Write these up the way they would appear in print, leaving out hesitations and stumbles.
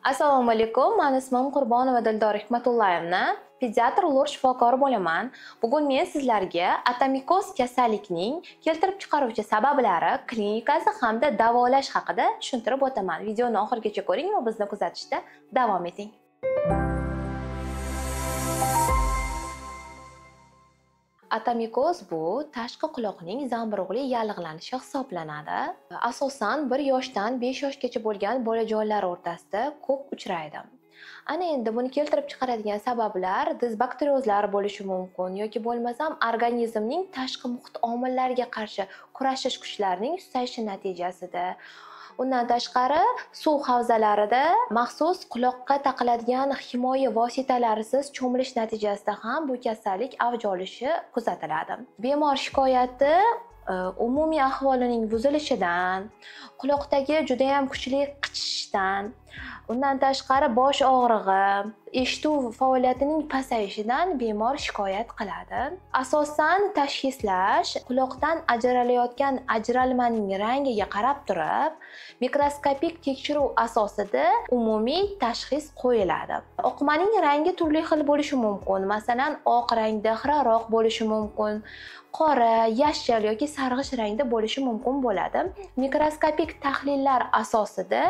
Assalomu alaykum, mani ismim Qurbonova Dildor Hikmatullayevna, pediatr lor shifokori bo'laman. Bugun men sizlarga atomikoz kasallikning keltirib chiqaruvchi sabablari, klinikasi hamda davolash haqida tushuntirib o'taman. Videoni oxirigacha ko'ring va bizni kuzatishda davom eting. Atomikoz bu tashqi quloqning zamburug'li yallig'lanishi hisoblanadi. Asosan 1 yoshdan 5 yoshgacha bo'lgan bolajonlar o'rtasida ko'p uchraydi. Ana endi buni keltirib chiqaradigan sabablar disbakteriozlar bo'lishi mumkin yoki bo'lmasam organizmning tashqi muhit omillariga qarshi kurashish kuchlarining susayishi natijasida. Undan tashqari suv havzalarida maxsus quloqqa taqiladigan himoya vositalarisiz cho'milish natijasida ham bu kasallik avj olishi kuzatiladi. Bemor shikoyati umumiy ahvolining buzilishidan, quloqdagi juda ham kuchli qichishishdan, undan tashqari bosh og'rig'i, eshituv faoliyatining pasayishidan bemor shikoyat qiladi. Asosan tashxislash quloqdan ajralayotgan ajralmaning rangiga qarab turib, mikroskopik tekshiruv asosida umumiy tashxis qo'yiladi. Oqmaning rangi turli xil bo'lishi mumkin. Masalan, oq rangda xiraroq bo'lishi mumkin, qora, yashil yoki sarg'ish rangda bo'lishi mumkin bo'ladi. Mikroskopik tahlillar asosida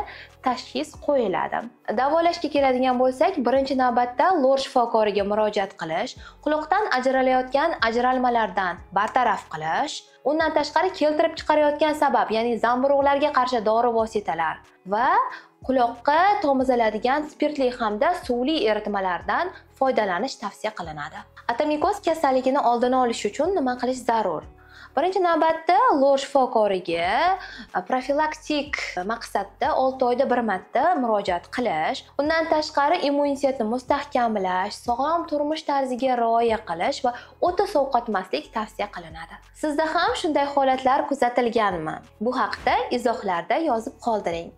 tashxis qo'yiladi. Davolashga keladigan bo'lsak, birinchi navbatda lor shifokoriga murojaat qilish, quloqdan ajralayotgan ajralmalardan bartaraf qilish, undan tashqari keltirib chiqarayotgan sabab, ya'ni zamburug'larga qarshi dori vositalar va quloqqa tomiziladigan spirtli hamda suvli eritmalardan foydalanish tavsiya qilinadi. Atomikoz kasalligini oldini olish uchun nima qilish zarur? Birinchi navbatda lor shifokoriga profilaktik maqsadda 6 oyda bir marta murojaat qilish, undan tashqari immunitetni mustahkamlash, sog'lom turmush tarziga rioya qilish va o'ta sovqotmaslik tavsiya qilinadi. Sizda ham shunday holatlar kuzatilganmi? Bu haqda izohlarda yozib qoldiring.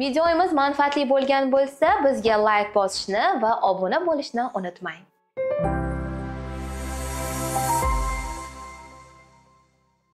Videomiz manfaatli bo'lgan bo'lsa, bizga like bosishni va obuna bo'lishni unutmang.